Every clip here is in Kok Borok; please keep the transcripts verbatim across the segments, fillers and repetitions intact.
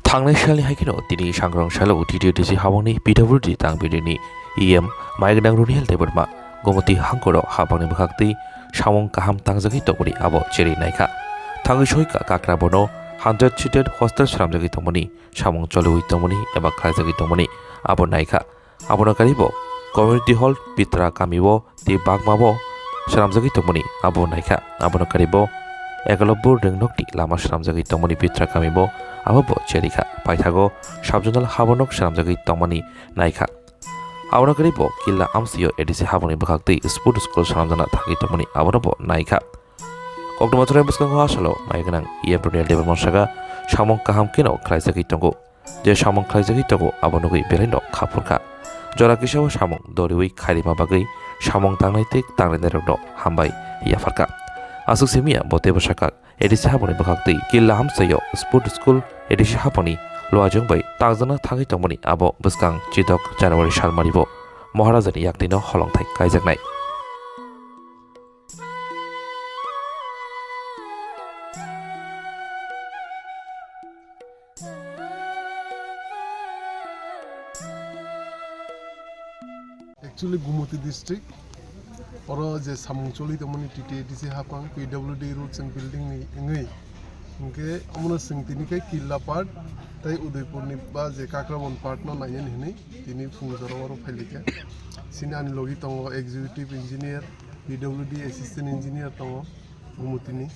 Thangnai salni hai kheno tini sangrong salo T T A D C habangni P W D tang bidini E M Maignang Runiel Debbarma Gomoti hangkoro habangni bwkhaktwi samung kaham tangjagwi tongmani abo cherwi naikha. Thangwi soika kakra bono hundred seated hostel swnamjagwi tongmani, samung choliwi tongmani eba khlaijagwi tongmani abo naikha. Abono karibo community hall Pitra kamio tei bagmao swnamjagwi tongmani abo naikha. Abono karibo Ekalobbor ringnokni lama swnamjagwi tongmani Pitra kamio abobo cherikha. Paithago subzonal habonok swnamjagwi tongmani naikha. Abono karibo Killa amsio A D C haboni bwkhaktwi sport school swnamjana thangwi tongmani abonobo naikha. Koktwma chwrai bwskango asalo mai gwnang E M Runiel Debbarma saka samung kaham kheno khlaijagwi tongo. Je samung khlaijagwi tongo, abo nugwi belaino kha phurkha. Jora kisao samung doriwi khairima bagwi samung tangnai tei tangnainairokno hambai yapharkha. Aswk simiya bo teibo sakha, A D C haboni bwkhaktwi Killa amsio sport school A D C haboni luajwng bai tangjana thangwi tongmani abo bwskang chidok January salmaribo Maharajani yaktwino holongthai kaijaknai. Actually, Gumoti district, oro je samung choli tongmani T T A D C hapang P W D roads and building ni wngwi, hwnkhe omono chwng tini khe Killa part tei Udaipur ni ba je Kakrabon part no nainani hwnwi tini phung jora oro phailikha. Chini ani logi tongo executive engineer, P W D assistant engineer tongo Gumoti ni,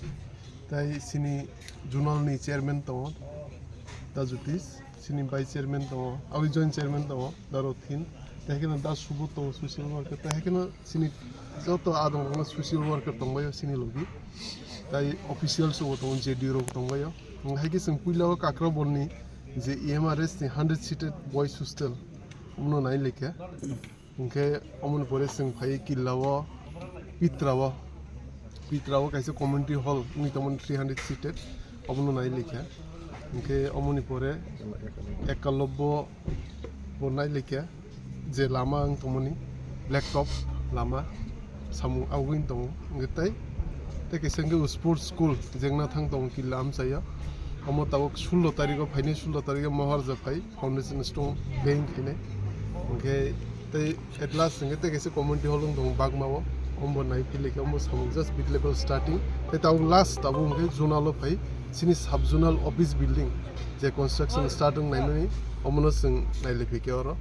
tei chini zonal ni chairman tongo Da Jyotish, chini vice chairman tongo, aboni joint chairman tongo Da Rothin, tei haikhe no Da Subodh tongo social worker, tei haikhe no chini joto adong rok no social worker tongbaio chini logi, tei officials bo tongo, J D O rok tongbaio. Haikhe chwng puila o Kakrabon ni je E M R S ni hundred seated boys hostel, omono nai laikha. Hwnkhe omoni pore chwng phai Killa o, Pitra o, Pitra o kaisa community hall wngwi tongmani three hundred seated, obono nai laikha. Hwnkhe omoni pore Ekalobbo bo nai laikha, je lama wng tongmani black top lama, samung agugwi tongo. Hwnkhe tei, tei kaisa hwnkhe sports school jengna thang tongo Killa amchaio, omo tabuk sullo tarikgo, phainai sullo tarikgo Maharja phai. Foundation stone laying khainai. Hwnkhe tei at last hwnkhe tei kaisa community hall wng tongo Bagmao, ombo nai philai khe ombo samung just mid level starting. Tei tabuk last tabuk hwnkhe zonal o phai chini sub zonal office building je construction start wng naimani, omono chwng nailai phai khe oro.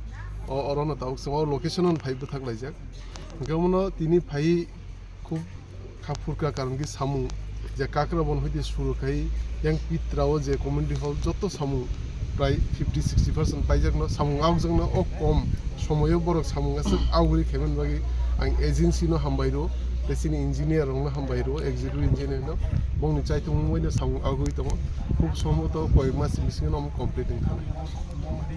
O, orono tabuk chwng o location o phai bwthak laijak. Hwnkhe omono tini phai khub kha phurkha, karon khe samung je Kakrabon hoite suru khai yang Pitra o je community hall joto samung prai fifty sixty percent paijakno, samung aokjakno o kom somoyo borok samung aswk aogwi khaimani bagwi ang agency no hambai rwo, tei chini engineer rokno hambai rwo, executive engineer no, bongni chaithumung bai no samung aogwi tongo, khub somboto koyek mas bisingo no omo complete wng thangwi.